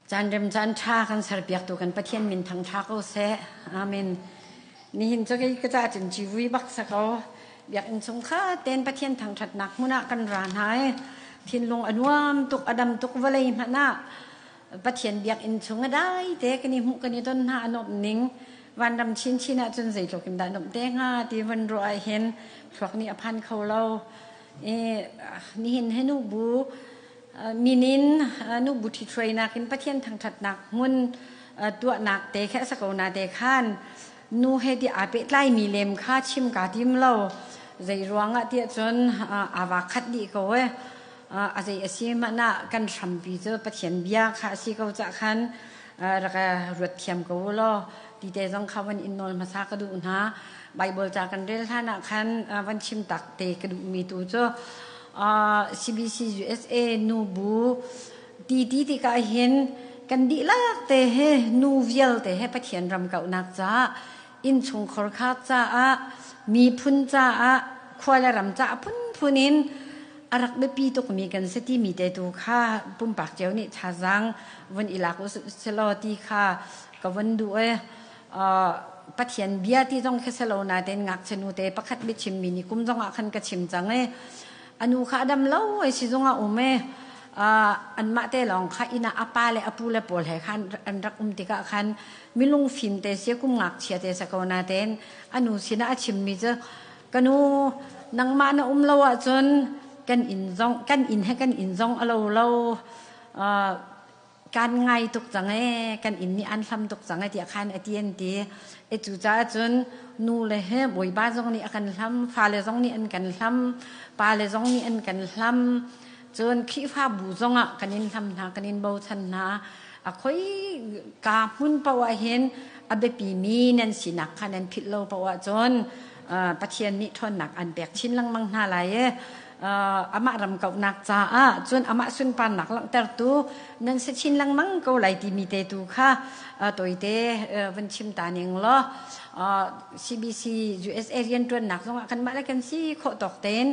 Caan rem caan ṭha kan serpiaktu kan Pathian min thang ṭha ko seh. Amen. Nihin cu kei ka ca cun civui bak sa ko. Biakinn chung kha ten Pathian thangṭhatnak hmun ah kan ra hna i thinlung a nuam tuk a dam tuk vawlei hmanh ah Pathian biakinn chung a dai te kan i hmuh kan i ton hna a nuamh ning vanram chinchin ah cun zeitluk in dah nuamh te hnga ti van ruah ah hin thluak nih a phan kho lo. I nihin he nu bu min in nubu ṭhithruainak in Pathian thangṭhatnak hmun tuahnak te kha a si ko na te khan nu he ti aa pehtlaimi lem kha chim kaa tim lo. Zei ruangah tiah cun aa khat dih ko e. A zei a si hmanh ah kan hrampi cu Pathian bia kha a si ko cah khan rak ruat thiam ko u law ti te zong kha van in nawl hmasa ka duh hna. Bible ca kan rel hlan ah khan van chim tak te ka duhmi tu cu CBC USA nubu ti ti tikah hin kan dihlak te he nu vialte he Pathian ram kauhnak caah innchungkhar kha caah miphun caah khua le ram caah phunphun in a rak biapi tukmi kan si timi te tu kha pumpak cio nih thazaang vun i lak u selaw ti kha ka vun duh e. Pathian bia ti zong khi si lo nain ngakchia nu te pakhat biachim mi nih kum zong ah khan ka chim cang i anu kha a dam lo ai sizung ah um i anmah te lawng kha inn ah a pa le a pu le pawl he khan an rak um tikah khan milung fim te si kum ngakchia te sa ko nain anu sinah a chimmi cu ka nu nangmah na um lo ahcun kan inn zong kan inn he kan inn zong a lo lo. Kan ngai tuk cang ee, kan inn nih an hlam tuk cang ee tiah khan a ti an ti. E cu caah cun nu le he bawipa zong nih a kan hlam, fale zong nih an kan hlam, pa le zong nih an kan hlam. Cun Khrihfabu zong ah kan in hlam hna, kan in bochan hna. A khoi ka hmun paoh ah hin a biapi mi nan sinak kha nan philh lo paoh ahcun Pathian nih ṭhawnnak an pek chin lengmang hna lai i amah ram kauhnak caah cun amah sunparnak langhtertu nan si chin lengmang ko lai timi te tu kha tawite vun chim ta ning law CBC USA rianṭuannak zongah kanmah le kan si khawh tawk tein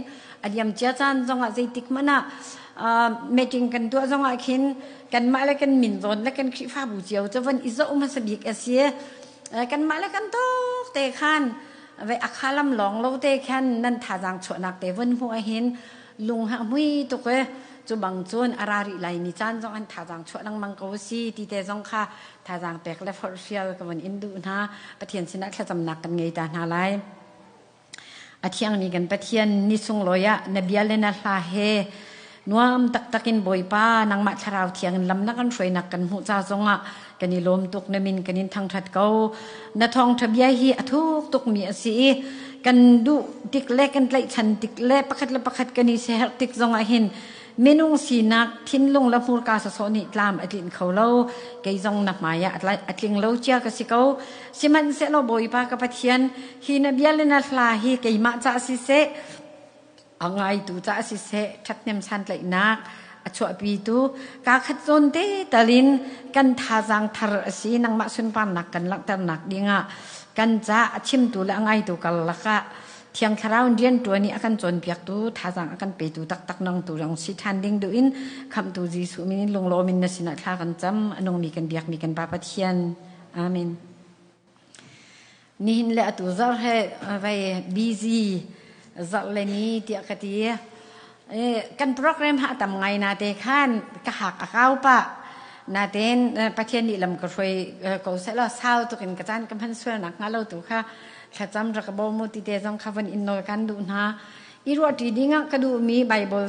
a liam cia caan zongah zeitik hmanh ah meeting kan tuah zongah khin kanmah le kan min zawn le kan Khrihfabu cio cu van i zoh hmasa bik a si. Kanmah le kan tawk te khan ve a khalam lawng lo te khan nan thazaang chuahnak te vun hmuh ahhin lung ha mui tuk e. Cu bang cun a ra rih lai mi caan zong an thazaang chuah lengmang ko si ti te zong kha thazaang pek le forhfial ka vun in duh hna. Pathian sinah thlacamnak kan ngei ta hna lai. A thiangmi kan Pathian, ni sunglawi ah na bia le na hla he nuam taktak in Bawipa nangmah Thlarau Thiang in lam na kan hruainak kan hmuh ca zongah kan i lawm tuk. Na min kan in thangṭhat ko. Na thawngṭha bia hi a thuk tukmi a si i kan duh tik le kan tlaihchan tik le pakhat le pakhat kan i siaherh tik zongah hin minung sinak thinlung le hmurka sawsawh nih tlam a tlinh kho lo. Kei zong na hmai ah a tling lo cia ka si ko. Sihmanhsehlaw Bawipa ka Pathian, hi na bia le na hla hi keimah caah siseh, a ngaitu caah siseh, ṭhathnem santlaihnak a chuahpitu kaa khat zawn te tal in kan thazaang thar a si. Nangmah sunparnak kan langhternak dingah kan ca a chimtu le a ngaitu karlak ah Thiang Thlarau in rianṭuan i a kan cawnpiaktu, thazaang a kan petu taktak nang tu rang si ṭhan ding duh in Khamhtu Jesuh min in lunglawm in na sinah thla kan cam. A nungmi kan biakmi kan Pa Pathian. Amen. Nihin le atu zarh he vai busy zarh le ni tiah ka ti. Kan program ha tam ngai na te khan ka hak a kau pa. Natein Pathian nih lam ka hruai ko seh law sau tukin ka caan ka hman sual nak hnga lo tu kha thlacam rak ka bawm mu ti te zong kha van in nawl kan duh hna. I ruahṭi dingah ka duhmi Baibal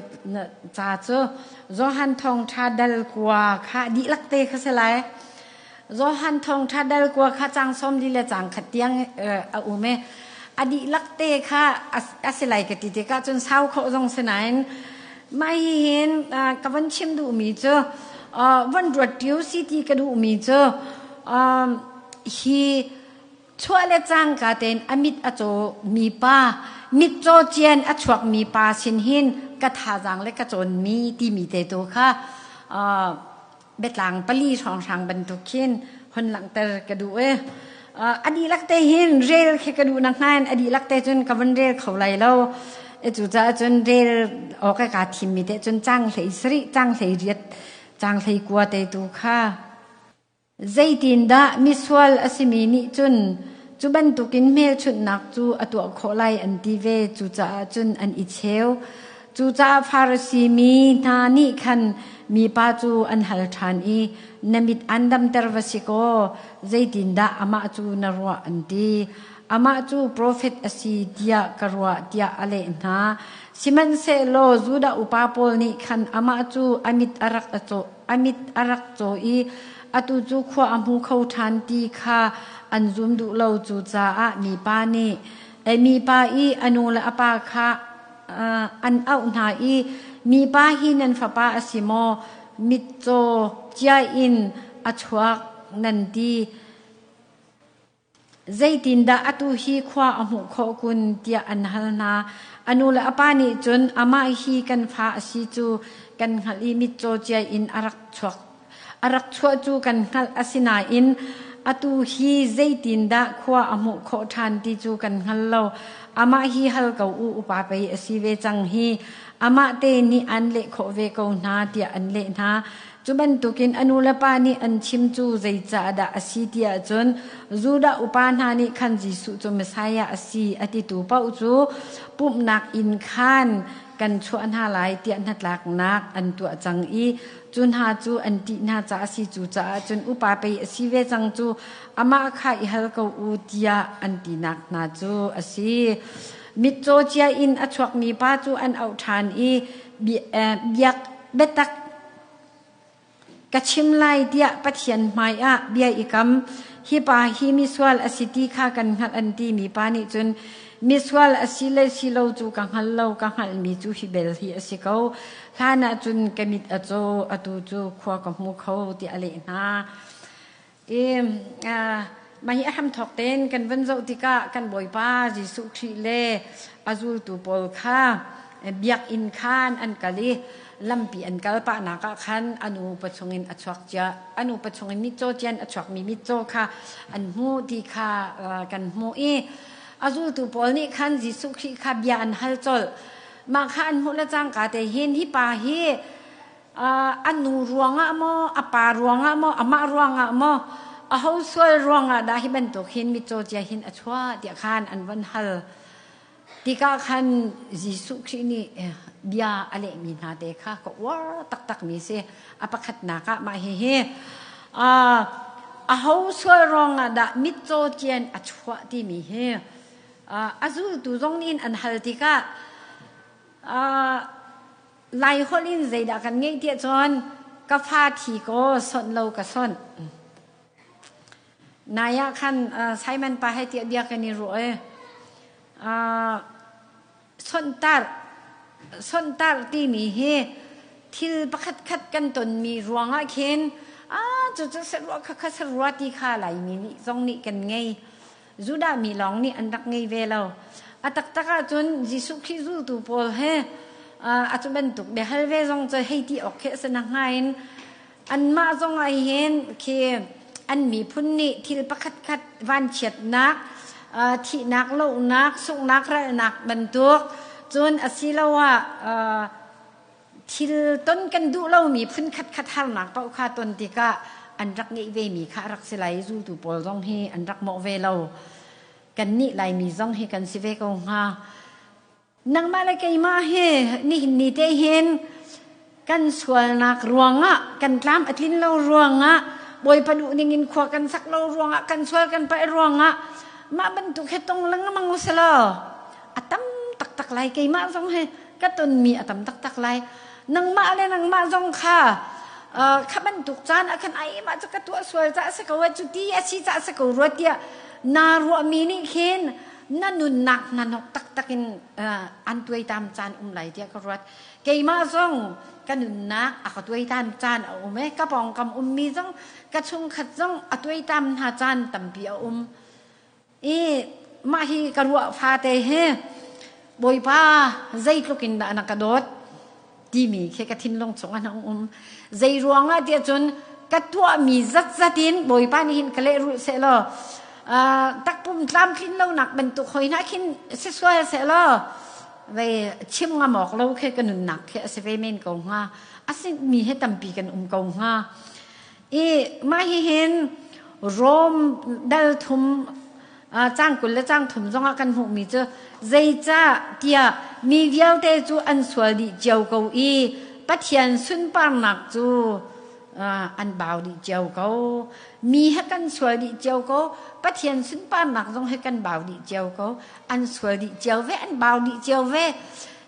ca cu Johan Thawngṭha dal kua kha dihlak te kha si lai. Johan Thawngṭha dal kua kha caang 40 le caang khat tiang a um i a dihlak te kha a si lai ka ti tikah cun sau khawh zong si nain mah hihin ka van chim duhmi cu van ruat ṭio si ti ka duhmi cu hi chuah le cangka tein a mit a caw mi pa mitcaw cian a chuak mi pa sin hin ka thazaang le ka cawnmi timi te tu kha biatlang pali hrawnghrang bantuk khin hun langhter ka duh i a dihlak te hin rel khi ka duh nak nain a dihlak te cun ka vun rel kho lai lo. E cucaah cun rel awk ka thimmi te cun cang hlei sarih, cang hlei riat, cang hlei kua te tu kha. Zeitindah misual a simi nih cun cu bantukin hmelchunhnak cu a tuah khawh lai an ti ve. Cucaah cun an i cheu. Cucaah Farasi mi hna nih khan mipa cu an hal ṭhan i, Na mit an damter va si kaw, zeitindah amah cu na ruah an ti. Amah cu profet a si tiah ka ruah tiah a leh hna. Sihmanhsehlaw Judah upa pawl nih khan amah cu a mit a rak a cawh a mit a rak caw i atu cu khua a hmu kho ṭhan ti kha an zum duh lo. Cucaah mipa nih mipa i a nu le a pa kha an auh hna i, Mipa hi nan fapa a si maw? Mitcaw cia in a chuak nan ti. Zeitindah atu hi khua a hmuh khawh kun tiah an hal hna. A nu le a pa nih cun amah hi kan fa a si cu kan hngalh i mitcaw cia in a rak chuak. A rak chuah cu kan hngalh asinain atu hi zeitindah khua a hmuh khawh ṭhan ti cu kan hngal lo. Amah hi hal ko u, upa pei a si ve cang hi. Amah te nih an leh khawh ve ko hna tiah an leh hna. Cu bantukin a nu le pa nih an chim cu zeicahdah a si ti ahcun Judah upa hna nih khan Jesuh cu Messiah a si a titu paoh cu pumhnak inn khan kan chuah hna lai tiah hnatlaknak an tuah cang i cu hna cu an ṭih hna caah a si. Cucaah cun upa pei a si ve cang cu amah kha i hal ko u tiah an tinak hna cu a si. Mitcaw cia in a chuakmi pa cu an auh ṭhan i biak biatak Ka chim lai tiah Pathian hmaiah bia i kam. Hi pa hi misual a si ti kha kan hngalh an ti mi pa nih cun misual a si le si lo cu ka hngal lo, ka hngalhmi cu hi bel hi a si ko. Hlan ah cun ka mit a caw, atu cu khua ka hmu kho tiah a leh hna. I mah hi a hramthawk tein kan van zoh tikah kan Bawipa Jesuh Khrih le a zultu pawl kha biakinn khan an kal i lampi an kal pahnak ah khan a nupa chungin a chuak cia a nupa chungin mitcaw cian a chuakmi mitcaw kha an hmuh ti kha kan hmuh i a zultu pawl nih khan Jesuh Khrih kha bia an hal colh. Mah kha an hmuh le cangka te hin hi pa hi a nu ruangah maw a pa ruangah maw amah ruangah maw aho sual ruangah dah hi bantuk hin mitcaw cia hin a chuah tiah khan an von hal tikah khan Jesuh Khrih nih bia a lehmi hna te kha ka uar taktak mi si a pakhatnak ah mah hihi aho sual ruangah dah mitcaw cian a chuah timi hi a zultu zong nih an hal tikah Laiholh in zeidah kan ngeih tiah cun ka fa thi kaw sonh lo ka sonh. Nai ah khan Simon pa he tiah bia kan i ruah i sonhtarh sonhtarh timi hi thil pakhat khat kan tonmi ruangah khin ah cucu sarua kha kha sarua ti kha Laimi nih zong nih kan ngei. Judah mi lawng nih an rak ngei ve lo. A taktak ahcun Jesuh Khrih zultu pawl he a cu bantuk biahal ve zong cu hei ti awk khi a si nakhnga in anmah zong ah hin khi an miphun nih thil pakhatkhat vanchiatnak, thihnak, lohnak, sunghnak, ralnak bantuk cun asiloah thil ton kan duh lomi phun khatkhat harnak paoh kha ton tikah an rak ngeih vemi kha a rak si lai i zultu pawl zong hi an rak mawh ve lo. Kannih Laimi zong hi kan si ve ko hnga. Nangmah le keimah hi nihin ni te hin kan sualnak ruangah kan tlam a tlin lo ruangah Bawipa duh ning in khua kan sak lo ruangah kan sual kan paih ruangah mah bantuk he tong lengmang usalaw a tam taktak lai keimah zong hi ka tonmi a tam taktak lai nangmah le nangmah zong kha kha bantuk caan ah khan ai mah cu ka tuah sual ca a si ko cu ti a si ca a si ko rua tiah naa ruahmi nih khin na nunnak na nok taktak in an tuaitam caan um lai tiah ka ruat keimah zong ka nunnak a ka tuaitam caan a um e ka pawngkam ummi zong ka chungkhat zong a tuaitam hna caan tampi a um I mah hi ka ruah fate hi Bawipa zeitluk in dah na ka dawt timi khi ka thinlung chung ah hung um. Zei ruangah tiah cun ka tuahmi zatzat in Bawipa nih hin ka lehrulh sehlaw takpum tlamtlin lonak bantuk hoi hna khin si sual sehlaw vei chim ngam awk lo khi ka nunnak khi a si ve men ko hnga. A si mi he tampi kan um ko hnga. I mah hihin Rom dal thum cang 20 le cang 30 zongah kan hmuhmi cu zeicah tiah mi vialte cu an sual dih cio ko i Pathian sunparnak cu an bau dih cio ko. Mi he kan sual dih cio ko. Pathian sunparnak zong he kan bau dih cio ko. An sual dih cio ve, an bau dih cio ve.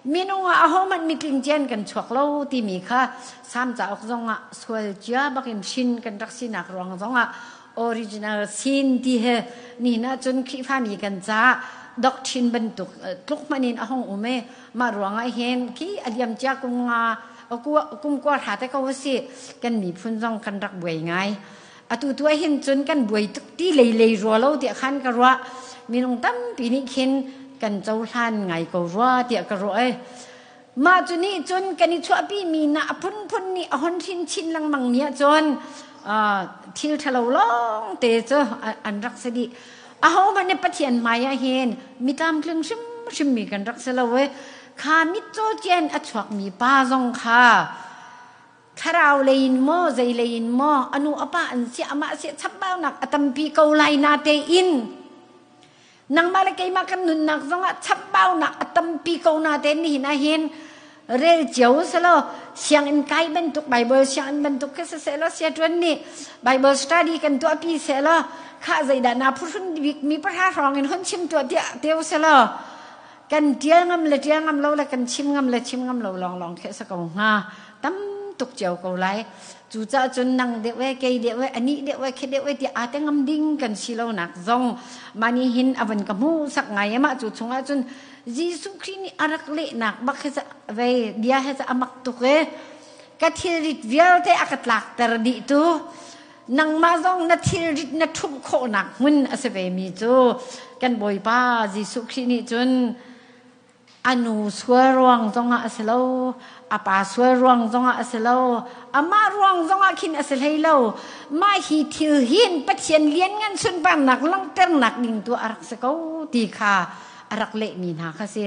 Minung ah ahohmanh mitling cian kan chuak lo timi kha Salm cauk zongah sual cia bakin hrin kan rak sinak ruang zongah original sin ti he nihin ahcun Khrihfami kan caah doctrine bantuk tluk hmanh in a hung um i mah ruangah hin khi a liam cia kum nga kum kua hra te ko si kan miphun zong kan rak buai ngai. Atu tu ah hin cun kan buai tuk ti lei lei rua lo tiah khan ka ruah. Minung tampi nih khin kan cohlan ngai ko rua tiah ka ruah ai. Mah cu nih cun kan i chuahpi mi na a phunphun nih a hon hrin chin lengmang mi ahcun thil ṭhalo lawng te cu an rak si dih. Ahohmanh nih Pathian hmai ah hin mi tlamtling hrimhrim mi kan rak si lo i kha mitcaw cian a chuakmi pa zong kha thlarau lei in maw zei lei in maw anu apa an si amah si chambaunak a tampi ko lai na te in nangmah le keimah kan nunnak zongah chambaunak a tampi ko na te nihin ah hin rel cio selo sianginn kai bantuk bible sianginn bantuk kha siseh sia tuan nih bible study kan tuahpi seh kha zeidah na phuhrun bik mi pahra hrawng in hon chim tuah tiah teu selo kan tial ngam le tial ngam lo le kan chim ngam le chim ngam lo lawng lawng khi sa ko hnga. Tam tuk cio ko lai. Cucaah cun nang deuh e kei deuh e anih deuh e khi deuh e ti aa te ngam ding kan si lo nak zong. Mani hin avan ka hmu sak ngai ma cu chungah cun Jesuh Khrih nih a rak lehnak bak hi vei bia he amak tuk e. Ka thilrit vialte a ka tlakter dih tu. Nangmah zong na thilrit na ṭhumh khawhnak hmun a si ve mi cu kan Bawipa Jesuh Khrih nih cun a nu sual ruang zongah a si lo, a pa sual ruang zongah a si lo, amah ruang zongah khin a si hlei lo. Mah hi thil hin Pathian lianngan sunparnak langhternak ding tu a rak si ko ti kha a rak lehmi hna kha si.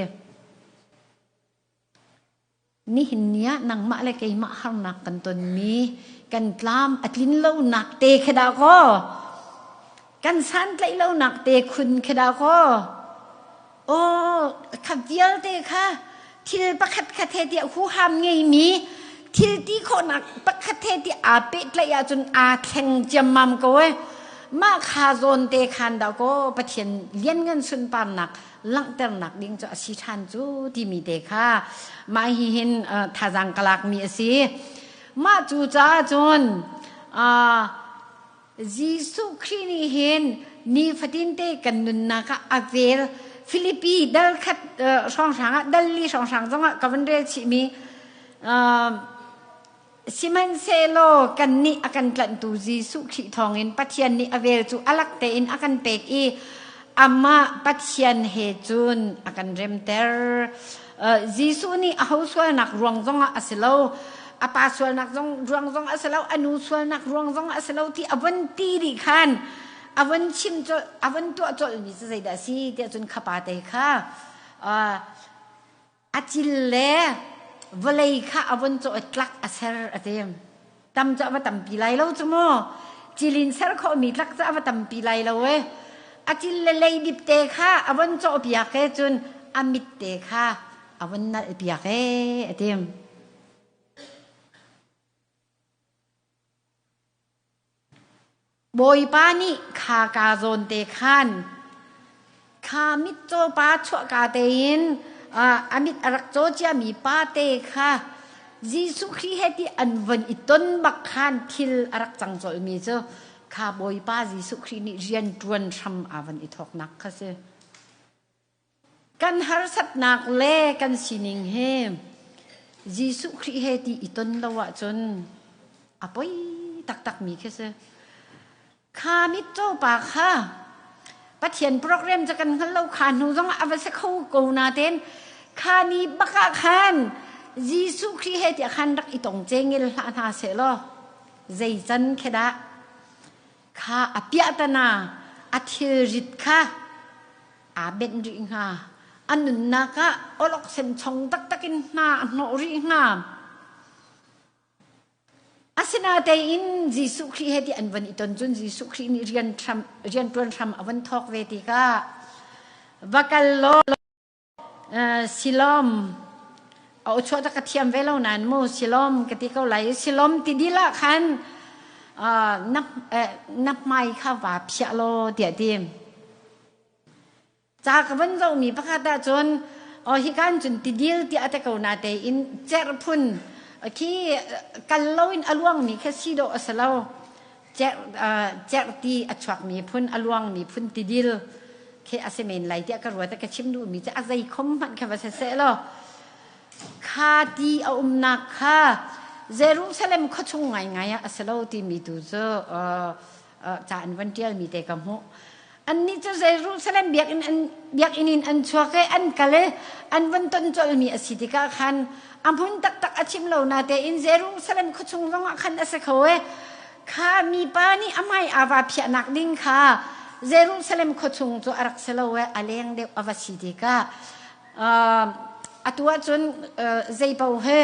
Nihin ni ah nangmah le keimah harnak kan tonmi kan tlam a tlin lonak te khi dah kaw kan santlaih lonak te khun khi dah kaw aw kha vialte kha thil pakhat khat he tiah huham ngeimi thil ti khawhnak pakhat he tiah aa pehtlaih ahcun aa thleng ciammam ko e mah kha zawn te khan dah kaw Pathian lianngan sunparnak langhternak ding cu a si ṭhan cu timi te kha mah hi hin thazaang ka lakmi a si. Mah cu caah cun Jesuh Khrih nih hin nifatinte kan nunnak ah a vel. Filipi dal khat hrawnghrang ah dal li hrawnghrang zongah ka van rel chihmi Sihmanhsehlaw kannih a kan tlanhtu Jesuh Khrih thawngin Pathian nih a vel cu a lak tein a kan pek i amah Pathian he cun a kan remter. Jesuh nih aho sualnak ruang zongah a si lo, a pa sualnak zong ruang zong a si lo, a nu sualnak ruang zong a si lo ti a von ti dih khan a von chim colh, a von tuah colhmi cu zeidah a si tiah cun kha pa te kha a cil le vawlei kha a von cawh i tlak a ser a ti. Tam cu a va tampi lai lo cu mu. Cilin ser khawhmi tlak cu a va tampi lai lo e. A cil le leidip te kha a von cawh piak e cun a mit te kha a von nalh piak e a ti. Bawipa nih kha kaa zawn te khan kha mitcaw pa chuahka tein a mit a rak caw ciami pa te kha Jesuh Khrih he ti an von i ton bak khan thil a rak cang colhmi cu kha Bawipa Jesuh Khrih nih rian ṭuan hram aa von i thawknak kha si. Kan harsatnak le kan sining he Jesuh Khrih he ti i ton lo ahcun a poi taktakmi khi si. Kha mitcaw pa kha Pathian program cu kan hngal lo kha hnu zong ah a va si kho ko nain kha ni bak ah khan Jesuh Khrih he tiah khan rak i tong cengel hlah hna seh law zei can khi dah kha a piahtana a thilrit kha aa benh rih hnga. A nunnak ah awlok senchong taktak in hna a hnawh rih hnga. Asinain Jesuh Khrih he ti an van i ton cun Jesuh Khrih nih rian hram rianṭuan hram a van thawk ve tikah va kal law Silom a awchuah tak ka thiam ve lo nain mu Silom ka ti ko lai. Silom ti dil ah khan na na hmai kha vaa phiah law tiah ti. Ca ka van zohmi pakhat ahcun aw hikan cun tidil tiah a ti ko na tein cerh phun khi kal loin a luangmi kha si dawh a si lo. Cerh cerh ti a chuakmi phun a luangmi phun tidil khi a si men lai tiah ka ruat. Ka chim duhmi cu a zei khom hmanh kha va si seh law kha ti a umnak kha Jerusalem khuachung ngaingai ah a si lo timi tu cu ca an van ṭialmi te ka hmuh. Annih cu Jerusalem biakinn an biakinn in an chuak i an kal i an van ton colhmi a si tikah khan a hmun taktak a chim lo natein Jerusalem khuachung zongah khan a si kho i kha mipa nih a hmai aa va phiahnak ding kha Jerusalem khuachung cu a rak si lo i a leng deuh a va si tikah atu ahcun zei paoh he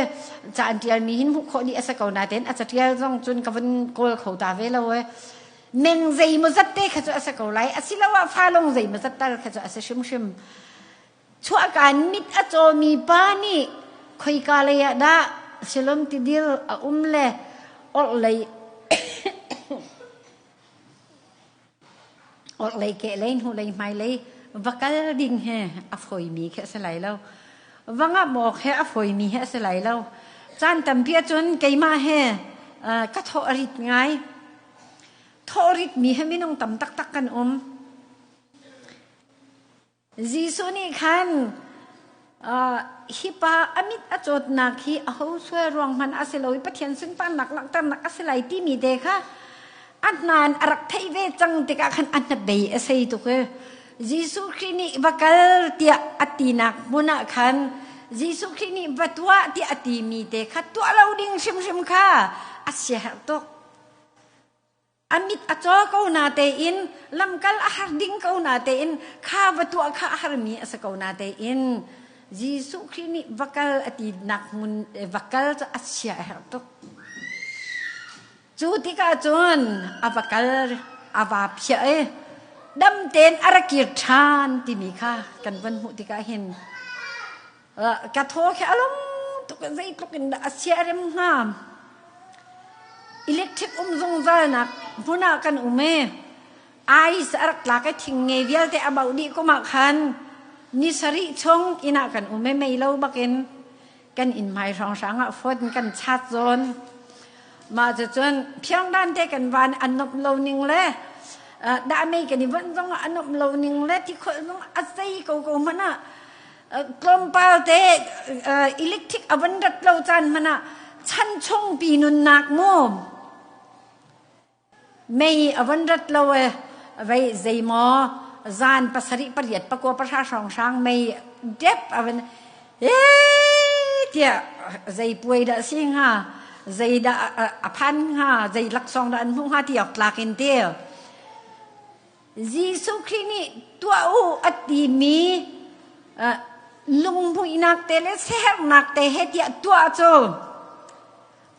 ca an ṭialmi hin hmuh khawh dih a si ko natein a caṭial zong cun ka vun kawl kho ta ve lo i meng zeimawzat te kha cu a si ko lai asiloah falong zeimawzat tal kha cu a si hrimhrim. Chuahkan mit a cawmi pa nih khoika lei ah dah Siloam tidil a um le orhlei Orhlei kehlei hnulei hmailei va kal ding he a fawimi khi a si lai lo. Va ngamh awk he a fawimi he a si lai lo. Caan tampi ahcun keimah he ka thawh a rit ngai. Thawh a ritmi he minung tam taktak kan um. Jesuh nih khan hi pa a mit a cawtnak hi aho sual ruang hmanh a si lo i Pathian sunparnak langhternak a si lai timi te kha a hnan a rak theih ve cang tikah khan a hnabei a sei tuk i Jesuh Khrih nih va kal tiah a tinak hmun ah khan Jesuh Khrih nih va tuah tiah a timi te kha tuah lo ding hrimhrim kha a siaherh tuk. A mit a caw ko natein lamkal a har ding ko natein kha va tuah kha a harmi a si ko natein Jesuh Khrih nih va kal a tinak hmun va kal cu a sia a herh tuk. Cu tikah cun a va kal a va phiah i dam tein a ra kir ṭhan timi kha kan van hmuh tikah hin ka thaw khi a lung tuk zeitluk in dah a siarem hnga. Electric um zungzalnak hmun ah kan um i ice a rak tlak i thing nge vialte a bauh dih kum ah khan ni sarih chung inn ah kan um i mei lo bakin kan inn hmai hrawnghrang ah phone kan chat zawn. Mah cucun phiangdan te kan van an nomh lo ning le dah mei kan i vonh zong ah a nomh lo ning le tikhawlh zong a zei ko ko hmanh ah tlawmpal te electric a van rat lo caan hmanh ah chan chung pi nunnak mu mei a van rat lo e vei zeimaw zan pasarih pariat pakua pahra hrawng hrang mei dep a van e tiah zei puai dah si hnga zei dah a phan hnga zei laksawng dah an hmuh hnga ti awk tlak in ti Jesuh Khrih nih tuah u a timi lunghmuihnak te le siaherhnak te he tiah tuah cu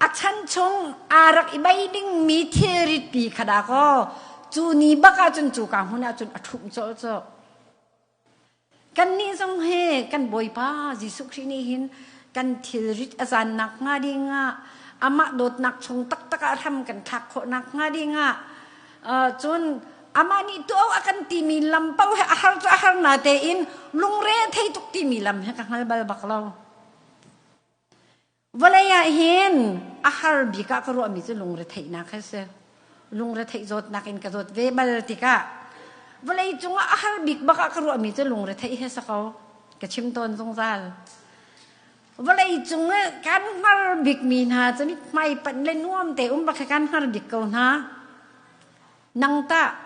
a chan chung aa rak i bei dingmi thilrit pi kha dah kaw cu ni bak ahcun cu ka hmun ahcun a ṭhumh colh cu. Kannih zong hi kan Bawipa Jesuh Khrih nih hin kan thilrit a zannak hnga dingah amah dawtnak chung taktak ah hram kan thlak khawhnak hnga dingah cun amah nih tuah a kan timi lam paoh hi a har cu a har na tein lungre thei tuk timi lam hi ka hngal bal bak lo. Vawlei ah hin a har bik ah ka ruahmi cu lungretheihnak hi a si. Lungretheih zawtnak in ka zawt ve bal tikah vawlei cungah a har bik bak ah ka ruahmi cu lungretheih hi a si ko. Ka chim tawn zungzal. Vawlei cung i kan hngar bikmi hna cu mithmai panh le nuam te um bak hi kan hngar bik ko hna. Nang tah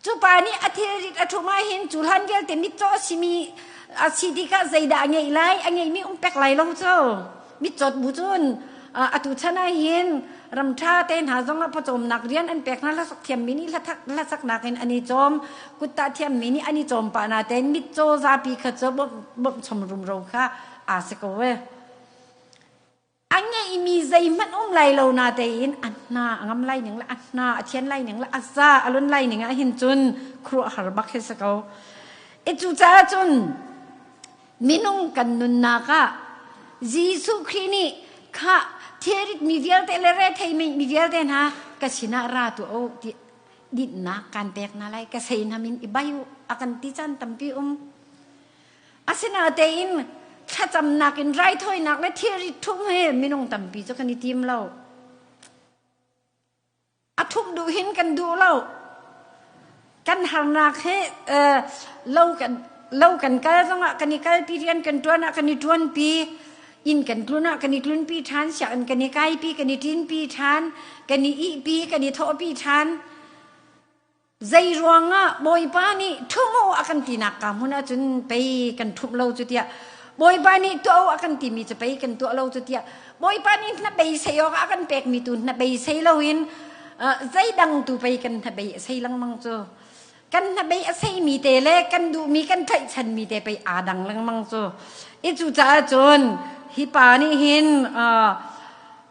Cu pa nih a thilrit a ṭhumh ahhin cu hlan vialte mitcaw a simi a si tikah zeidah a ngeih lai? A ngeihmi um pek lai lo cu. Mitcawt bu cun atu chan ahhin ram ṭha te hna zongah pawcawmnak rian an pek hna hlasak thiammi nih hlasaknak in an i cawm kuttah thiammi nih an i cawm pah natein mitcaw zapi kha cu bawmh chom rumro kha aa si ko e. A ngeih ngeihmi zeihmanh um lai lo na tein a hna a ngam lai ning le a hna a thian lai ning le a za a lun lai ning ah hin cun khuaruahhar bak hi si ko. I cucaah cun minung kan nunnak ah Jesuh Khrih nih kha thilrit mi vialte le rethei mi vialte hna ka sinah ra tu o ti dinhnak kan pek hna lai ka sei hna min i bai u a kan ti caan tampi um. Asinain thlacamnak in raithawinak le thilrit ṭhum he minung tampi cu kan i tim lo. A ṭhumh duh hin kan duh lo. Kan harnak he lo kan lo kan kal zongah kan i kalpi rian kan ṭuan ah kan i ṭuanpi inn kan tlun ah kan i tlunpi ṭhan sianginn kan i kaipi kan i ṭinpi ṭhan kan i ihpi kan i thawhpi ṭhan Zei ruangah Bawipa nih ṭhum u a kan tinak ka hmun ahcun pei kan ṭhumh lo cu tiah Bawipa nih tuah u a kan timi cu pei kan tuah lo cu tiah Bawipa nih hnabeisei awk a kan pekmi tu hnabeisei loin zeidang tu pei kan hnabei a sei lengmang cu kan hnabei a seimi te le kan duhmi kan tlaihchanmi te pei aa dang lengmang cu i cucaah cun hi pa nih hin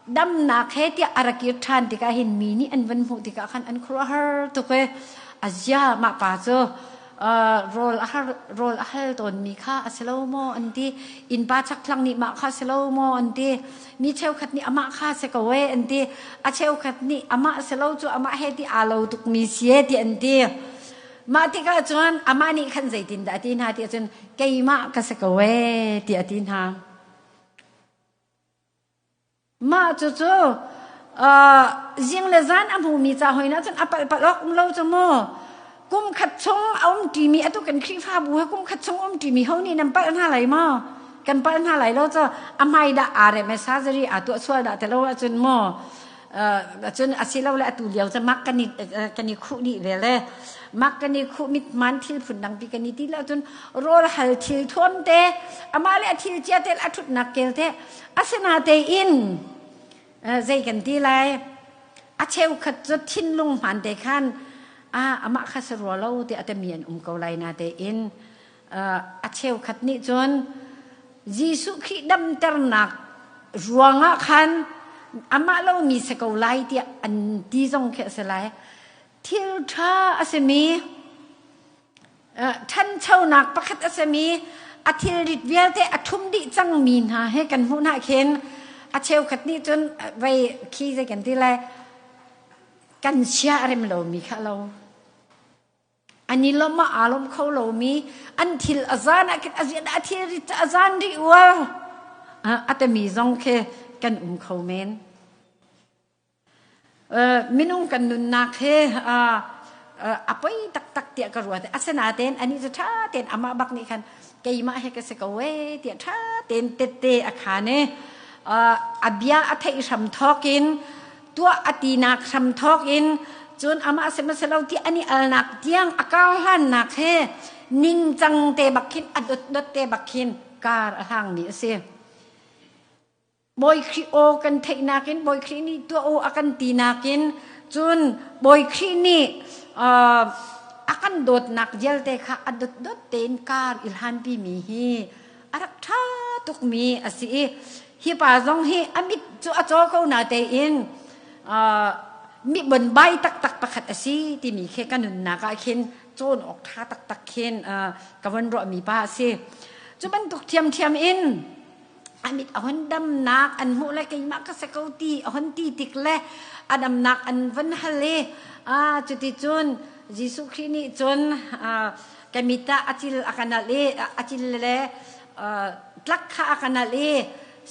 Damnak he tiah a ra kir ṭhan tikah hin mi nih an van hmuh tikah khan an khuaruahhar tuk i azia mah pa cu rawl a har rawl a hal tawnmi kha a si lo maw an ti. Innpa chakthlang nih mah kha si lo maw an ti. Mi cheukhat nih amah kha si ko e an ti. A cheukhat nih amah si lo cu amah he ti aa lo tukmi si e ti an ti. Mah tikah cun amah nih khan zeitindah a ti hna ti ahcun keimah ka si ko e ti a ti hna. Mah cucu zing le zan a hmumi ca hoi na cun a palh palh awk um lo cu mu. Kum khat chung a um ṭimi atu kan Khrihfabu he kum khat chung um ṭimi ho nih nan palh hna lai maw? Kan palh hna lai lo cu a hmai dah aa rem e surgery aa tuah sual dah ti lo ahcun mu. Cun asilole atu lio cu mak kan i kan i khuh dih ve le mak kan i khuh mithman thil phun dangpi kan i ti lo cun rawl hal thil thuam te amah le a thil cia te a ṭhutnak kel te asinatein zei kan ti lai a cheukhat cu thinlung hmaan te khan a amah kha si rua lo ti a tami an um ko lai na tein a cheukhat nih cun Jesuh Khrih damternak ruangah khan amah lomi si ko lai tiah an ti zong khi a si lai. Thil ṭha a simi ṭhanchonak pakhat a simi a thilrit vialte a ṭhum dih cangmi hna he kan hmuh hna khin a cheukhat nih cun vei khi zei kan ti lai kan sia a rem lomi kha lo. An i lawmh ah aa lawm kho lomi an thil a zan ah khin a zian a thil rit a zan rih uar a tami zong khi kan um kho men. Minung kan nunnak hi a poi taktak tiah ka ruat. Asinain anih cu ṭha tein amah bak nih khan keimah he ka si ko ee tiah ṭha tein tette a khan i a bia a theih hram thawk in tuah a tinak hram thawk in cun amah sihmanhsehlaw ti an i alnak tiang a kar hlannak he ningcang te bak khin a dotdot te bak khin kar a hlangmi a si. Bawi Khrih aw kan theihnak in Bawi Khrih nih tuah u a kan tinak in cun Bawi Khrih nih a kan dawtnak vialte kha a dotdot tein kar i hlanpimi hi a rak ṭha tukmi a si i hi pa zong hi a mit cu a caw ko na tein mi bonbai taktak pakhat a si timi khi ka nunnak ah khin cawn awk ṭha taktak khin ka von ruahmi pa a si. Cu bantuk ṭhiamṭhiam in a mit a hon damnak an hmuh le keimah ka si ko ti a hon ti tik le a damnak an von hal i cuti cun Jesuh Khrih nih cun ka mit ah a cil a ka nalh i a cil le tlak kha a ka nalh i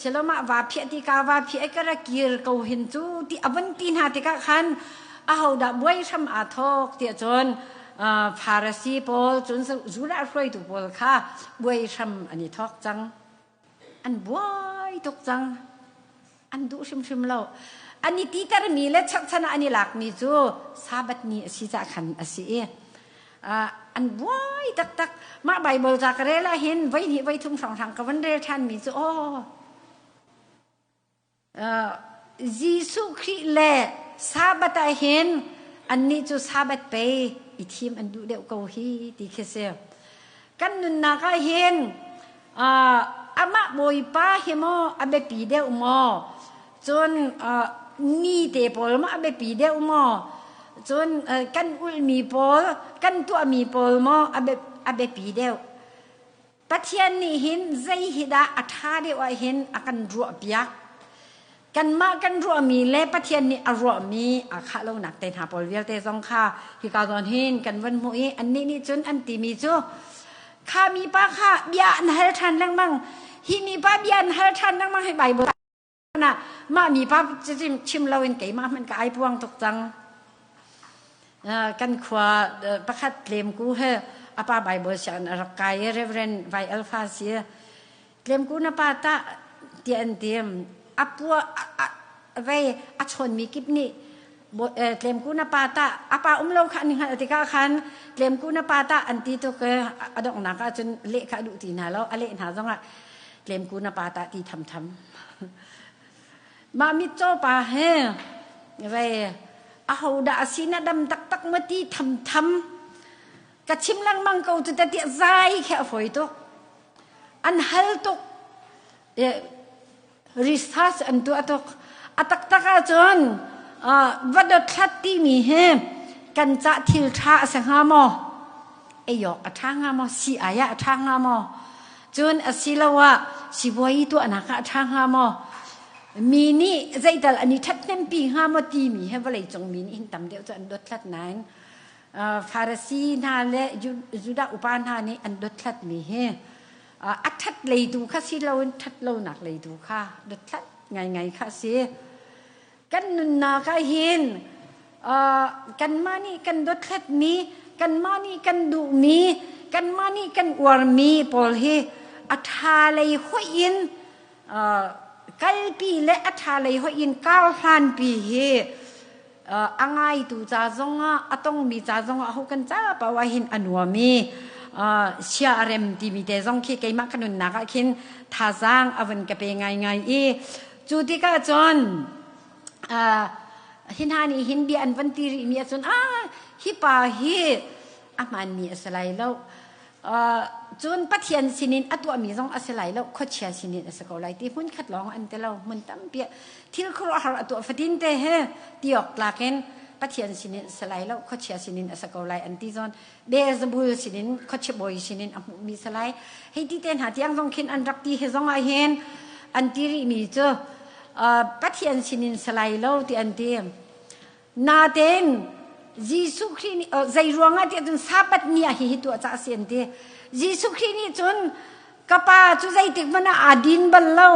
silomah va phiah ti ka va phiah i ka ra kir ko hin cu ti a vun ti hna tikah khan ahodah buai hram aa thawk tiah cun Pharisee pawl cun Judah hruaitu pawl kha buai hram an i thawk cang. An buai tuk cang. An duh hrimhrim lo. An i titermi le cherhchan ah an i lakmi cu Sabbath ni a si caah khan a si i an buai taktak. Mah Baibal ca ka rel ah hin voi hnih voi thum hrawnghrang ka van rel ṭhanmi cu aw Jesuh Khrih le Sabbath ah hin annih cu Sabbath pei i thim an duh deuh ko hi ti khi si. Kan nunnak ah hin amah Bawipa hi maw a biapi deuh maw? Cun ni te pawl maw a biapi deuh maw? Cun kan ulhmi pawl, kan tuahmi pawl maw a biapi deuh? Pathian nih hin zei hi dah a ṭha deuh ah hin a kan ruahpiak? Kanmah kan ruahmi le Pathian nih a ruahmi aa khah lonak te hna pawl vialte zong kha hika zawn hin kan van hmuh i annih nih cun an timi cu kha mipa kha bia an hal ṭhan lengmang. Hi mipa bia an hal ṭhan lengmang hi Baibal ah mah mipa chim loin keimah hmanh ka ai puang tuk cang. Kan khua pakhat Tlemku he a pa Baibal sianginn a rak kai i Reverend Vai Alpha si. Tlemku na pa tah tiah an ti. A pua vei a chawnmi kip nih Tlemku na pa tah a pa um lo kha an hngalh tikah khan Tlemku na pa tah an ti tuk i a donghnak ah cun leh kha a duh ti hna lo. A leh hna zongah Tlemku na pa tah ti thamtham. Mah mitcaw pa he vei ahodah a si na dam taktak maw ti thamtham ka chim lengmang ko cu te tiah zai khi a fawi tuk. An hal tuk. Research an tuah tuk. A taktak ahcun va dothlat timi hi kan cah thil ṭha a si hnga maw? Ei awk a ṭha hnga maw? Sii-ai ah a ṭha hnga maw? Cun asiloah sibawi tuahnak ah a ṭha hnga maw? Mi nih zeital an i ṭhathnempi hnga maw timi hi vawleicung mi nih hin tam deuh cu an dothlat nain Farasi hna le Judah upa hna nih an dothlatmi hi a ṭhat lei tu kha si loin ṭhat lonak lei tu kha dothlat ngaingai kha a si. Kan nunnak ah hin kanmah nih kan dothlatmi, kanmah nih kan duhmi, kanmah nih kan uarmi pawl hi a ṭha lei hoih in kalpi le a ṭha lei hoih in karhlanpi hi a ngaitu ca zongah a tongmi ca zongah ho kan ca paoh ah hin a nuam i sia a rem timi te zong khi keimah ka nunnak ah khin thazaang a vun ka pe ngaingai i cu tikah cun hi hna nih hin bia an van ti rihmi ahcun ah hi pa hi a hmaanmi a si lai lo. Cun Pathian sinin a tuahmi zong a si lai lo, khuachia sinin a si ko lai ti hmun khat lawng an ti lo. Hmun tampi thil khuaruahhar a tuah fatin te he ti awk tlak in Pathian sinin a si lai lo, khuachia sinin a si ko lai an ti zawn. Beelzebul sinin khuachia bawi sinin a hmuhmi si lai. Hei ti te hna tiang zong khin an rak ti hi zong ah hin an ti rihmi cu Pathian sinin si lai lo ti an ti. Natein Jesuh Khrih nih zei ruangah tiah cun Sabbath ni ah hihi tuah ca a si an ti. Jesuh Khrih nih cun ka pa cu zeitik hmanh ah aa din bal lo.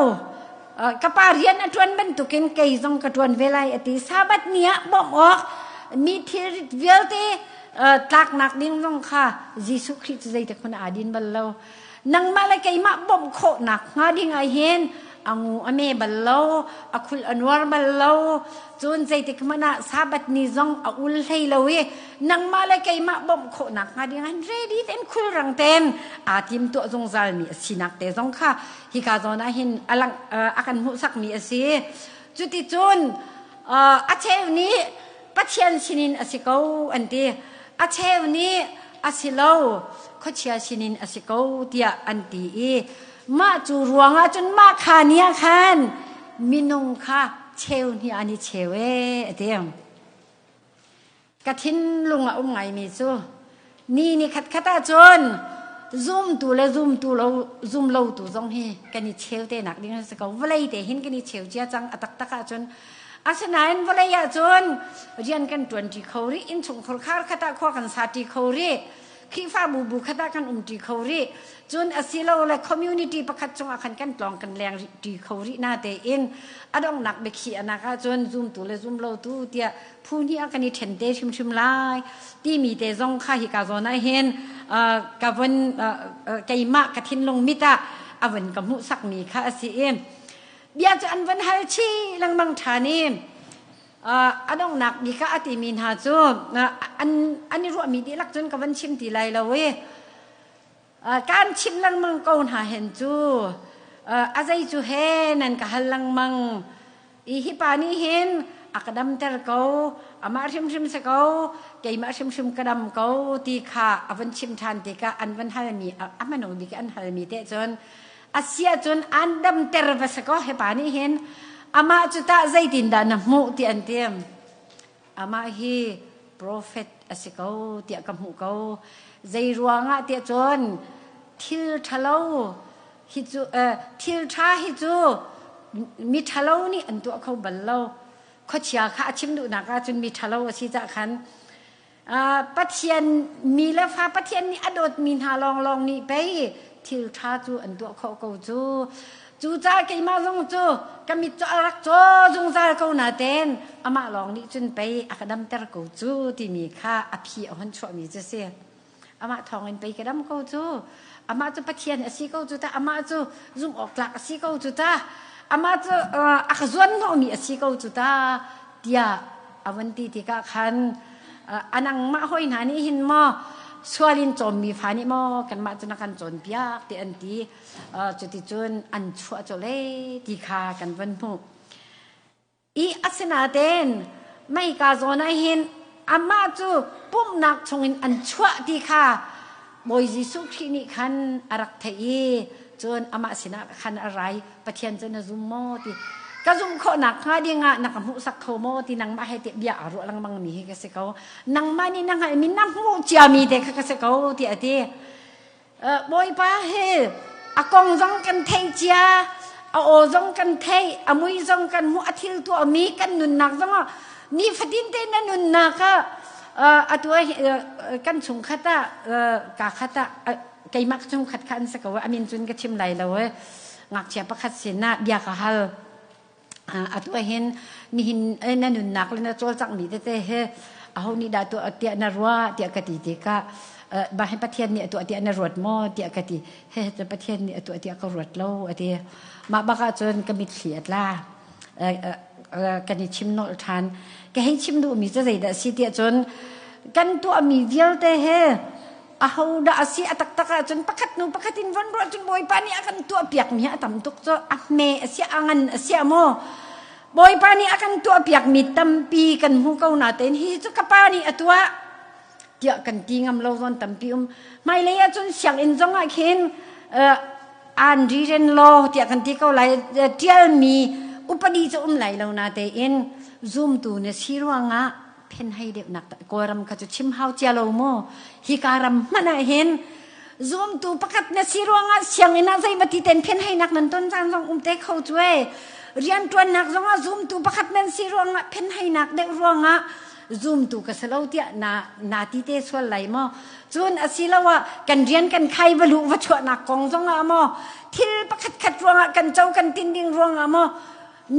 Ka pa rian a ṭuan bantukin kei zong ka ṭuan ve lai a ti. Sabbath ni ah bawmh awk mi thilrit vialte tlaknak ding zong kha Jesuh Khrih cu zeitik hmanh ah aa din bal lo. Nangmah le keimah bawmh khawhnak hnga ding ah hin a ngu a me bal lo, a khul a nuar bal lo. Cun zeitik hmanh ah Sabbath ni zong a ul hlei lo i nangmah le keimah bawmh khawhnak hnga ding ah ready tein khulrang tein aa tim tuah zungzal mi a sinak te zong kha hika zawn ah hin a lang a kan hmuhsakmi a si. Cuticun a cheu nih Pathian sinin a si ko an ti. A cheu nih a si lo, khuachia sinin a si ko tiah an ti i mah cu ruangah cun mah kha ni ah khan minung kha cheu hnih an i cheu ee a ti. Ka thinlung a um ngaimi cu ni ni khatkhat ahcun zumtu le zumtu lo zum lotu zong hi kan i cheu te nak ding a si ko. Vawlei te hin kan i cheu cia cang a taktak ahcun. Asinain vawlei ahcun rian kan ṭuanṭi kho rih, innchungkhar khar khat ah khua kan sa ṭi kho rih, Khrihfabu bu khat ah kan um ṭi kho rih. Cun asilole community pakhat chungah khan kan tlawng kan leng ṭi kho rih na tein a donghnak biakhiahnak ahcun zumtu le zumlotu tiah phu hnih ah kan i ṭhen te hrimhrim lai timi te zong kha hika zawn ah hin ka von keimah ka thinlung mit ah a von ka hmuhsakmi kha a si i bia cu an von hal chih lengmang ṭhan i a donghnak bik ah a timi hna cu an i ruahmi dihlak cun ka van chim ti lai lo i Kaan chimh lengmang ko hna hen cu a zei cu he nan ka hal lengmang. I hi pa nih hin a ka damter ko, amah hrimhrim si ko, keimah hrimhrim ka dam ko ti kha a vun chim ṭhan tikah an van halmi, a hmanung bik an halmi te cun a si ahcun aan damter va si kaw hi pa nih hin. Amah cu tah zeitindah na hmuh ti an ti. Amah hi profet a si ko tiah ka hmuh ko. Zei ruangah tiah cun thil ṭhalo hi cu thil ṭha hi cu mi ṭhalo nih an tuah kho bal lo. Khuachia kha a chim duhnak ahcun mi ṭhalo a si cah khan Pathian mi le fa Pathian nih a dawtmi hna lawnglawng nih pei thil ṭha cu an tuah khawh ko cu. Cucaah keimah zong cu ka mit cu a rak caw zungzal ko nain amah lawng nih cun pei a ka damter ko cu timi kha a phi a hun chuahmi cu si. Amah thawngin pei ka dam ko cu. Amah cu Pathian a si ko cu ta. Amah cu zumh awk tlak a si ko cu ta. Amah cu a ka zuanhnawhmi a si ko cu ta tiah a vun ti tikah khan a nangmah hawi hna nih hin maw sual in cawmmi fa nih maw kanmah cu na kan cawnpiak ti an ti. Cuticun an chuah colh ee ti kha kan van hmuh. I asinain meika zawn ah hin amah cu pumhnak chungin an chuah ti kha Bawi Jesuh Khrih nih khan a rak theih i cun amah sinah khan a rai. Pathian cu na zum maw ti ka zumh khawhnak hnga dingah na ka hmuhsak kho maw ti nangmah he tiah bia aa ruah lengmang mi hi ka si ko. Nangmah nih na hngalhmi na hmuh ciami te kha ka si ko tiah a ti. Bawipa hi a kong zong kan theih cia, a aw zong kan theih, a mui zong kan hmuh, a thil tuahmi kan nunnak zong ah nifatin te na nunnak ah atu kan chungkhat ah ka khat ah keimah chungkhat kha an si ko a min cun ka chim lai lo e ngakchia pakhat sin ah bia ka hal atu hin nihin na nunnak le na cawlcanghmi tete he aho nih dah tuah tiah na ruah tiah ka ti tikah bah hi Pathian nih a tuah tiah na ruat maw tiah ka ti he cu Pathian nih a tuah tiah ka ruat lo a ti mah bak ah cun ka mitthli a tla kan i chim nolh ṭhan ka hei chim duhmi cu zeidah si tiah cun kan tuahmi vialte he Ahodah a si a taktak ahcun pakhat hnu pakhat in von ruah cun Bawipa nih a kan tuahpiakmi hi a tam tuk cu a hme a si a ngan a si maw Bawipa nih a kan tuahpiakmi tampi kan hmu ko natein hi cu ka pa nih a tuah tiah kan ti ngam lo zawn tampi um hmailei ahcun sianginn zong ah khin an riren law tiah kan ti ko lai tialmi upadi cu um lai lo natein zumtu na si ruangah phenhei deuhnak Kawlram kha cu chim hau cia lo mu hika ram hmanh ah hin zumtu pakhat na si ruangah sianginn ah zei ti ten phenheinak nan ton caan zong um te kho cu e rianṭuannak zongah zumtu pakhat nan si ruangah phenheinak deuh ruangah zumtu ka si lo tiah na na ti te sual lai maw cun asiloah kan rian kan khai va luh va chuahnak kong zongah maw thil pakhat khat ruangah kan co kan tin ding ruangah maw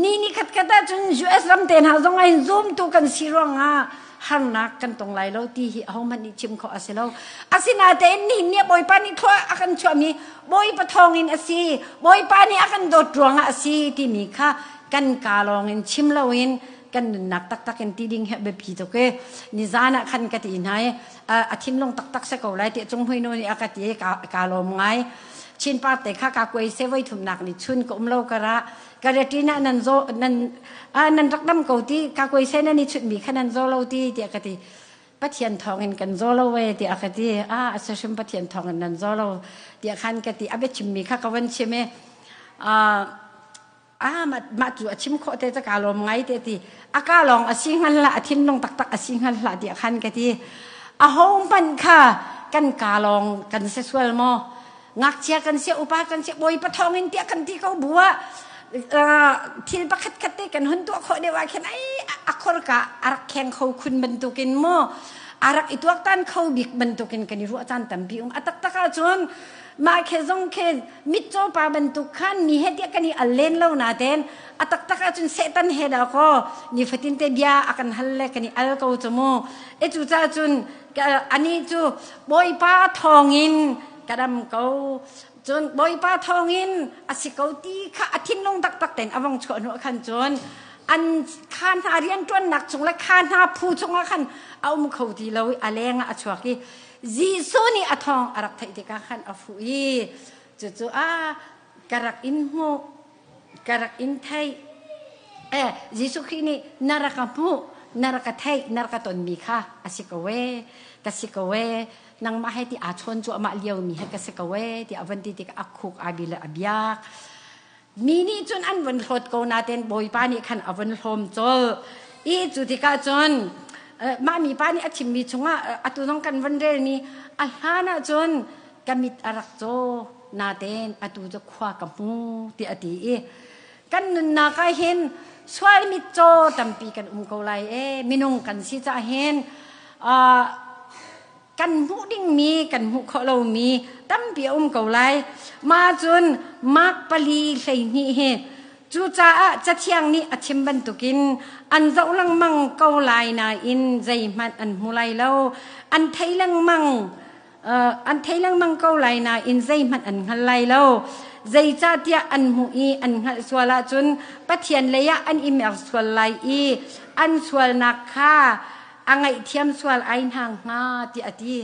Ni ni khat khat ahcun US ram te hna zong ah hin zumtu kan si ruangah harnak kan tong lai lo ti hi ahohmanh nih chim khawh a si lo. Asinain nihin ni Bawipa nih thlua a kan chuahmi Bawipa thawngin a si, Bawipa nih a kan dawt ruangah a si timi kha kan kaa lawngin chim loin kan nunnak taktak in ti ding hi a biapi tuk i nizan ah khan ka ti hna i a thinlung taktak si ko lai ti cunghui nu nih a ka ti i ka lawm ngai. Chin parte kha ka kuai se voi thumnak ni chun ka um lo karah Karatina nan zo nan nan rak dam ko ti ka koi se nan i chutmi kha nan zo lo ti tiah ka ti Pathian thawngin kan zo lo we tiah ka ti a a hrim Pathian thawngin nan zo lo tiah khan ka ti a bia chimmi kha ka van chim i a mah cu a chim khawh te ka lawm ngai te ti a ka lawng a si hngal la a thinlung taktak a si hngal hlah tiah khan ka ti a ho hmanh kha kan ka lawng kan se sual maw Ngakchia kan si, upa kan si, Bawipa thawngin tiah kan ti ko bu ah thil pakhat khat te kan hun tuah khawh deuh ah khin ai a khorka a rak kheng kho khun bantukin mu a rak i tuaktan kho bik bantukin kan i ruah caan tampi um a taktak ahcun mah khe zong khe mitcaw pa bantuk khan mi he tiah kan i al len lo naten a taktak ahcun Satan he dah kaw nifatin te bia a kan hal le kan i al ko cu mu e cu ca cun ani cu Bawipa thawngin ka dam ko cun bawipa thawngin a si ko ti kha a thinlung taktak tein a vong chuah hnu khan cun an kha hna rianṭuannak chung le kha hna phu chungah khan a um kho ti lo i a leng ah a chuak i Jesuh nih a thawng a rak theih tikah khan a fuh i cucu a ka rak in hmuh ka rak in theih eh Jesuh Khrih nih na rak ka hmuh na rak ka theih na rak ka tonmi kha a si ko ee ka si ko ee nangmah he ti aa chawn cuahmah liomi he ka si ko ee tiah a van ti tikah a khuk aa bil a biak. Mi nih cun an vun hlawt ko nain Bawipa nih khan a vun hlawm colh. I cu tikah cun mah mipa nih a chimmi chungah atu zong kan vun relmi a hlan ah cun ka mit a rak caw natein atu cu khua ka hmu tiah a ti i kan nunnak ah hin sual mitcaw tampi kan um ko lai e minung kan si cah hin kan hmuh dingmi kan hmuh khawh lomi tampi a um ko lai. Mah cun Mark 4:12 hi cucaah Cathiang nih a chim bantukin an zoh lengmang ko lai nain zeihmanh an hmu lai lo. An thei lengmang an thei lengmang ko lai nain zeihmanh an hngal lai lo. Zeicahtiah an hmuh i an hngalh sual ahcun Pathian lei ah an i mer sual lai i an sualnak kha a ngaihthiam sual ai hna hnga tiah a ti.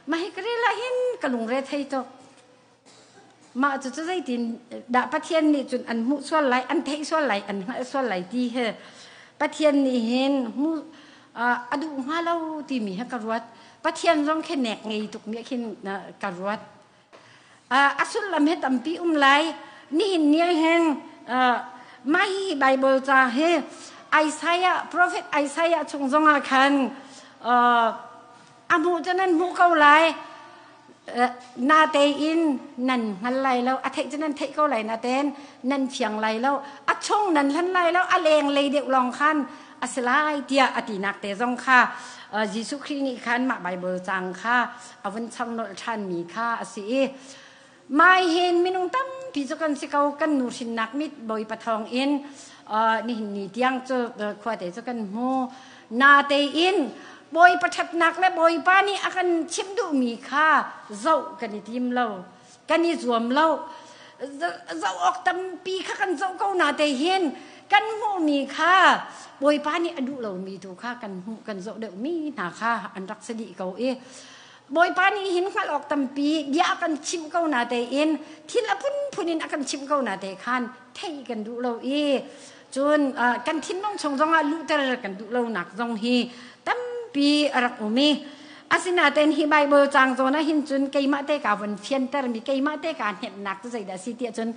Mah hi ka rel ah hin ka lungre thei tuk. Mah cu cu zeitin dah Pathian nih cun an hmuh sual lai, an theih sual lai, an hngalh sual lai ti hi Pathian nih hin hmu a duh hnga lo timi hi ka ruat. Pathian zong khi nek ngei tuk mi khin ka ruat. A sullam hi tampi um lai. Nihin ni hin mah hi Bible ca hi Isaiah prophet Isaiah chung zongah khan a hmuh cu nan hmuh ko lai. Natein nan hngal lai lo, a theih cu nan theih ko lai natein nan fiang lai lo, a chung nan hlan lai lo, a leng lei deuh lawng khan a si lai tiah a tinak te zong kha Jesuh Khrih nih khan mah Bible cang kha a vun chang nolh ṭhanmi kha a si i mai hin minung tampi cu kan si ko kan nu hrinnak mit Bawipa thawng in nihin ni tiang cu khuate cu kan hmu natein Bawipa ṭhatnak le Bawipa nih a kan chimh duhmi kha zoh kan i tim lo kan i zuam lo zoh awk tampi kha kan zoh ko na te hin kan hmuhmi kha Bawipa nih a duh lomi tu kha kan hmuh kan zoh deuhmi hna kha an rak si dih ko i Bawipa nih hin hngalh awk tampi bia a kan chimh ko na tein thil a phunphun in a kan chimh ko na te khan theih kan duh lo i cun kan thinlung chung zongah luhter kan duh lonak zong hi tampi a rak um i asinain hi Bible caang zawn ah hin cun keimah te ka von fianter mi keimah te ka hnemhnak cu zeidah si tiah cun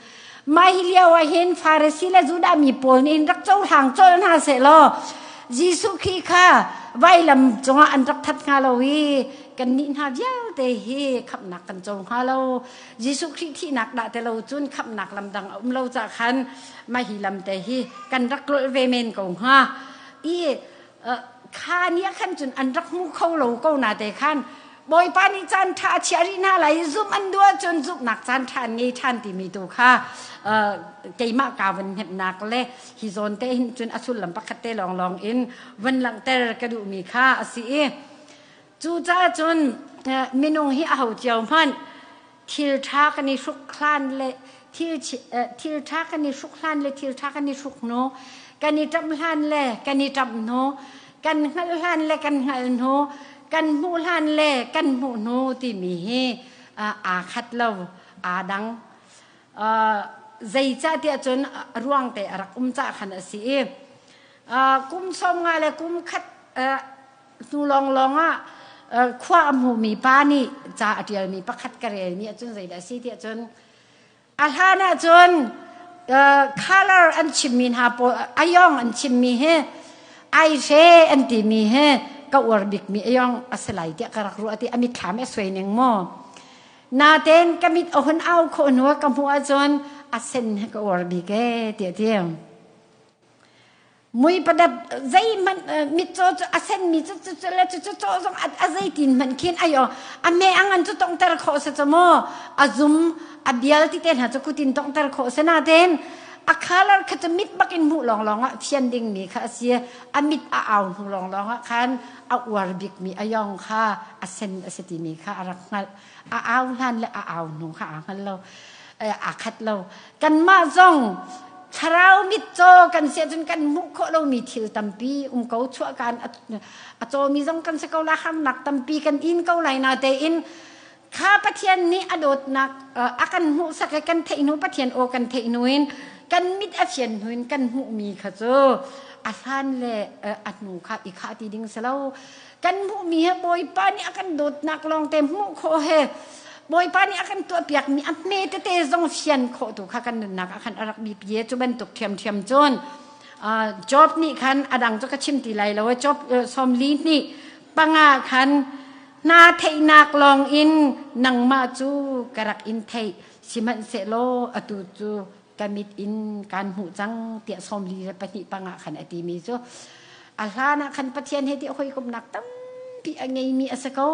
mai hi lio ah hin Farasi le Judah mi pawl nih rak cohlang colh hna seh law Jesuh Khrih kha vailam cungah an rak that hnga lo i kannih hna vialte hi khamhnak kan co hnga lo Jesuh Khrih thihnak dah te lo cun khamhnak lam dang a um lo cah khan mah hi lam te hi kan rak tlolh ve men ko hnga i kha ni ah khan cun an rak hmu kho lo ko na te khan Bawipa nih caan ṭha a chiah rih hna lai i zumh an duh ahcun zumhnak caan ṭha an ngei ṭhan timi tu kha keimah ka vun hnemhnak le hi zawn te hin cun a sullam pakhat te lawnglawng in vun langhter ka duhmi kha a si i cucaah cun minung hi aho cio hmanh thil ṭha kan i hruk hlan le thil ṭha kan i hruk hlan le thil ṭha kan i hruk hnu kan i ṭamh hlan le kan i ṭamh hnu kan hngalh hlan le kan hngalh hnu kan hmuh hlan le kan hmuh hnu timi hi aa khat lo aa dang zeicahtiah cun ruang te a rak um cah khan a si i kum 50 le kum khat hnu lawnglawng ah khua a hmumi pa nih ca a ṭialmi pakhat ka relmi ahcun zeidah a si tiah cun a hlan ahcun color an chimmi hna pawl ayong an chimmi hi aihre an timi hi ka uar bikmi ayong a si lai tiah ka rak ruah ti a mitthlam a suai ning maw natein ka mit a hun au khawh hnu ka hmuh ahcun a sen hi ka uar bik ee tiah ti Mui padap zeihmanh mitcaw cu a senmi cu cu le cu cu caw zong a zeitin hmanh khin ayo a me ang an cu tongter khawh se cu maw a zum a bial ti te hna cu kutin tongter khawh se na ten a color kha cu mit bak in hmuh lawng lawng ah fian ding mi kha a si a mit a au hnu lawng lawng ah khan a uar bik mi a yong kha a sen a si ti mi kha a rak hngalh a au hlan le a au hnu kha aa hngal lo aa khat lo kanmah zong thlarau mitcaw kan si ahcun kan hmuh khawh lomi thil tampi um ko chuah kan a cawmi zong kan si ko la harnak tampi kan in ko lai na tein kha Pathian nih a dawtnak a kan hmuhsak i kan theih hnu Pathian aw kan theih hnu in kan mit a fian hnu in kan hmuhmi kha cu a hlan le a hnu kha i khah ti ding si lo kan hmuhmi he Bawipa nih a kan dawtnak lawngte hmuh khawh he. Bawipa nih a kan tuahpiakmi a hme tete zong fian khawh tu kha kan nunnak ah khan a rak biapi. Cu bantuk ṭhiamṭhiam cun Job nih khan a dang cu ka chim ti lai lo. Job 42:5 khan, "Na theihnak lawng in nangmah cu ka rak in theih, sihmanhsehlaw atu cu ka mit in kaan hmuh cang," tiah 42:5 khan a timi cu, a hlan ah khan Pathian he ti hawikomhnak tampi a ngeimi a si ko.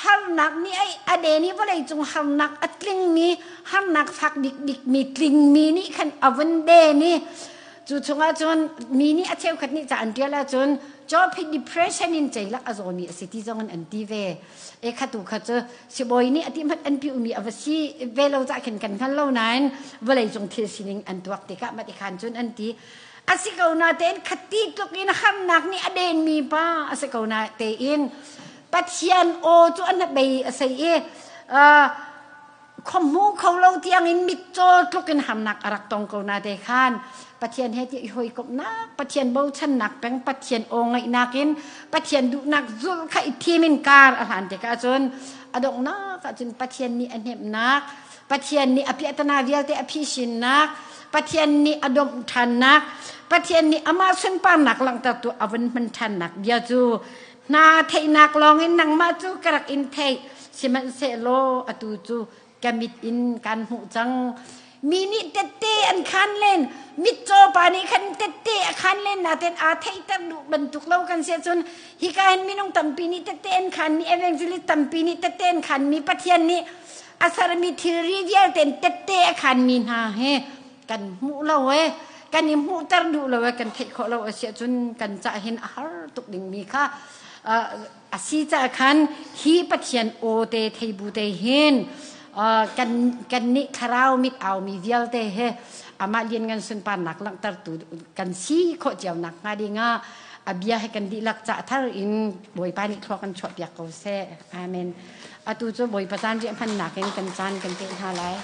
Harnak nih ai a den i vawlei cung harnak a tlingmi, harnak fak bikbik mi tlingmi nih khan a vun den i, cu chungah cun mi nih a cheukhat nih ca an ṭial ahcun Job hi depression in ceilak a zawmi a si ti zong in an ti ve. E khatu kha cu sibawi nih a ti hmanh an piumi a va si ve lo cah khin kan hngal lo nain, vawlei cung thil sining an tuak tikah mah ti khan cun an ti. A si ko na tein, khati tluk in harnak nih a denmi pa a si ko na tein, Pathian aw cu an bei a sei i khuamu kho lo tiangin mitcaw tluk in harnak a rak tong ko na te khan, Pathian he ti i hawikomhnak, Pathian bochannak peng, Pathian aw ngaihnak in Pathian duhnak zulh kha i thim in kar a hlan tikah cun, a donghnak ah cun Pathian nih a hnemhnak, Pathian nih a piahtana vialte a phisinnak, Pathian nih a domh ṭhannak, Pathian nih amah sunparnak langhtertu a vun hman ṭhannak bia cu, "Hna theihnak lawngin nangmah cu ka rak in theih, sihmanhsehlaw atu cu ka mit in kan hmuh cang." Mi nih tette an khan len, mitcaw pa nih khan tette a khan len nain aa theihter duh bantuk lo kan si ahcun, hika hin minung tampi nih tette an khan mi, evangelist tampi nih tette an khan mi, Pathian nih a sermi thilri vialte in tette a khan mi hna he kan hmuh lo e, kan i hmuhter duh lo e, kan theih khawh lo a si ahcun, kan cah hin a har tuk dingmi kha a si caah khan, hi Pathian aw te thei bu te hin kan kan nih thlarau mit au mi vialte he amah lianngan sunparnak langhtertu kan si khawh cio nak hnga dingah, a bia he kan dihlak cah thar in Bawipa nih thlua kan chuah piak ko seh. Amen. Atu cu Bawipa caan riah hmannak in kan caan kan peh hna lai.